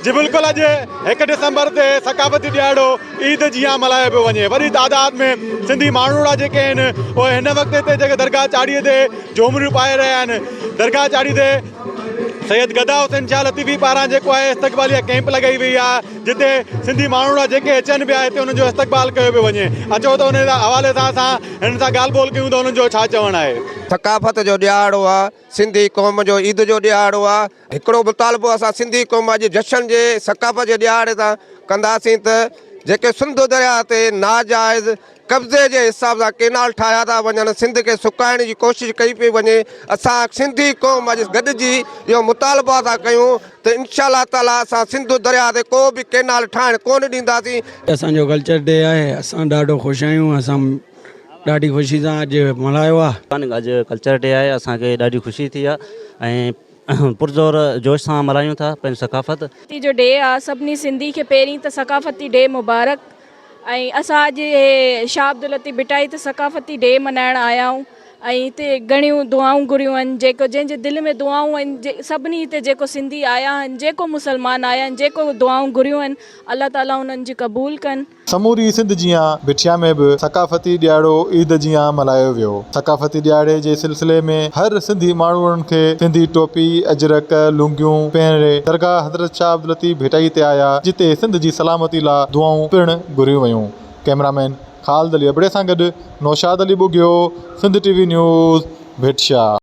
جي بلڪل اڄ هڪ ڊسمبر تي ثقافتي ڏهاڙو عيد جيان ملهايو پيو وڃي وڏي تعداد ۾ سنڌي ماڻهوڙا جيڪي آهن اهي هن وقت هتي جيڪي درگاهه چاڙهي تي جهومريون پائي رهيا آهن درگاهه چاڙهي تي سيد گدا حسين شاهه لطيفي پاران جيڪو آهي استقباليه ڪئمپ لڳائي وئي آهي جتي سنڌي ماڻهوڙا جيڪي اچن پيا هتي انهن جو استقبال ڪيو پيو وڃي اچو ته ان حوالي سان اسان هنن سان ڳالهه ٻولهه ڪيون ته انهن جو ڇا چوڻ آهي. ثقافت جو ڏهاڙو آهي سنڌي قوم جو عيد جو ڏهاڙو آ. هڪڙو مطالبو اسان سنڌي قوم اڄ جشن جي ثقافت جي ڏهاڙي تان ڪنداسين ته جيڪي سنڌ درياهه تي ناجائز قبضي جي حساب سان ڪينال ٺاهيا ٿا وڃن سنڌ کي سڪائڻ جي ڪوشش ڪئي پئي وڃي اسان سنڌي قوم اڄ گڏجي اهو مطالبو ٿا ڪيون ته انشاء الله تعالي اسان سنڌ درياهه تي ڪو به ڪينال ٺاهڻ ڪونه ڏينداسين. اسان جو ڪلچر ڊي آهي اسان ڏاڍو خوش آهيون اسان ڏاڍي خوشي سان اڄ ملهايو آ. اڄ ڪلچر ڊي آهي اسان کي ڏاڍي خوشي ٿي آ ۽ پرزور جوش سان ملهايون ٿا پنهنجي ثقافت. ثقافتي جو ڊي آ سڀني سنڌي کي پهرين ته ثقافتي ڊي مبارڪ ۽ اسان اڄ هي شاهه عبداللطيف ڀٽائي تي ثقافتي ڊي ملهائڻ آيا آهيون ۽ هتي گهڻيون دعائون گهريون آهن جيڪو جنهن جي دل ۾ دعائون آهن سڀني هتي جيڪو سنڌي آيا آهن جيڪو مسلمان آيا آهن جيڪو دعائون گهريون آهن الله تعالي انهن جي قبول ڪن. سموري سنڌ جيان ڀٽيا ۾ به ثقافتي ڏهاڙو عيد جيان ملهايو ويو. ثقافتي ڏهاڙي جي سلسلي ۾ هر سنڌي ماڻهوئن کي سنڌي ٽوپي، اجرڪ، لونگيون پهري درگاهه حضرت شاهه عبداللطيف ڀٽائي تي آيا جتي سنڌ جي سلامتي لا دعائون پڻ گهريون ويون. ڪئميرا مين خالد علي ابڙي سان گڏ Naushad Ali Bughio, Sindh T V news, Bhit Shah.